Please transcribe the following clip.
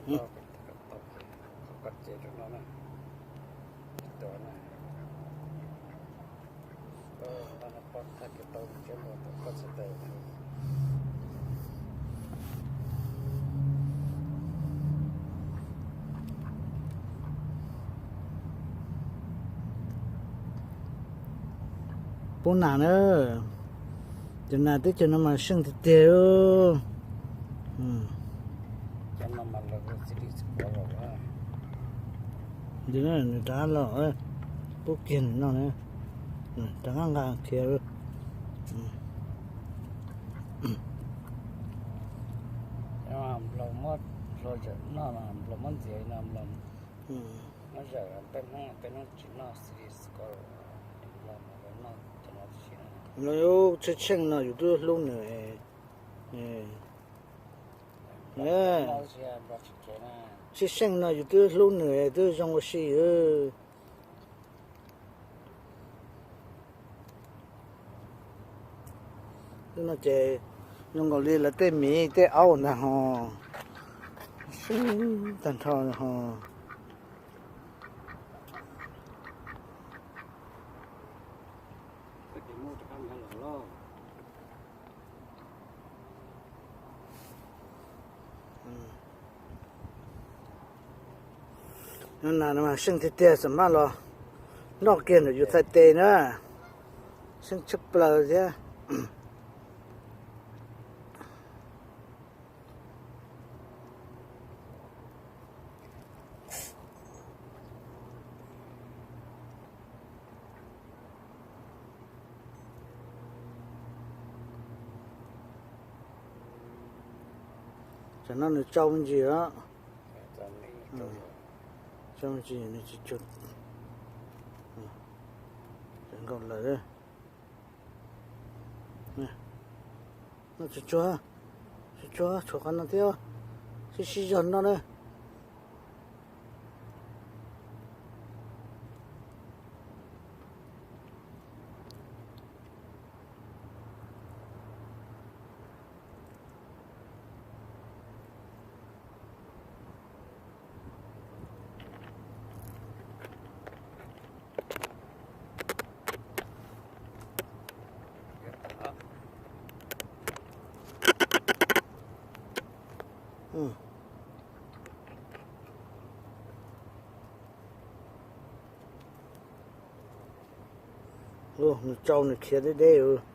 Koj ces rau no na, tus no na, koj no poj thaj kev tau tsiab npua tau koj txhais tes. Pub nas na, cov nas teb chaws no mas seej tiag tiag. Nws rov los, pub kiag nws noj na, rov qab nqa khiav. Nploos muab hlua zawm noj, nploos muab ntxias no, nploos muab zawm, peb Hmoob peb hnub tsis noj xis ko, nploos mas lawv noj cov no tib si na. Tsheej tsheej no yus twb hlub nws. Tsheej tsheej no yus twb hlub nws twb zoo ua si. Twb no ces zoo nkaus li lawv tej miv tej aub ntag ho, seej tag nrho ho. Nas no mas seej tiag tiag, xam maj los noj kiag ntawm yus txhais tes na, seej tshaj plaws thiab. Tsam no nws tsau me ntsis os. Tsau me ntsis nws tsis tsau. Tsau nkaus lawm. Noj tsuag tsuag, tsuag tsuag, tshuav qhov no thiab, sib sib zog noj na. Nws tsau nws khiav deb deb.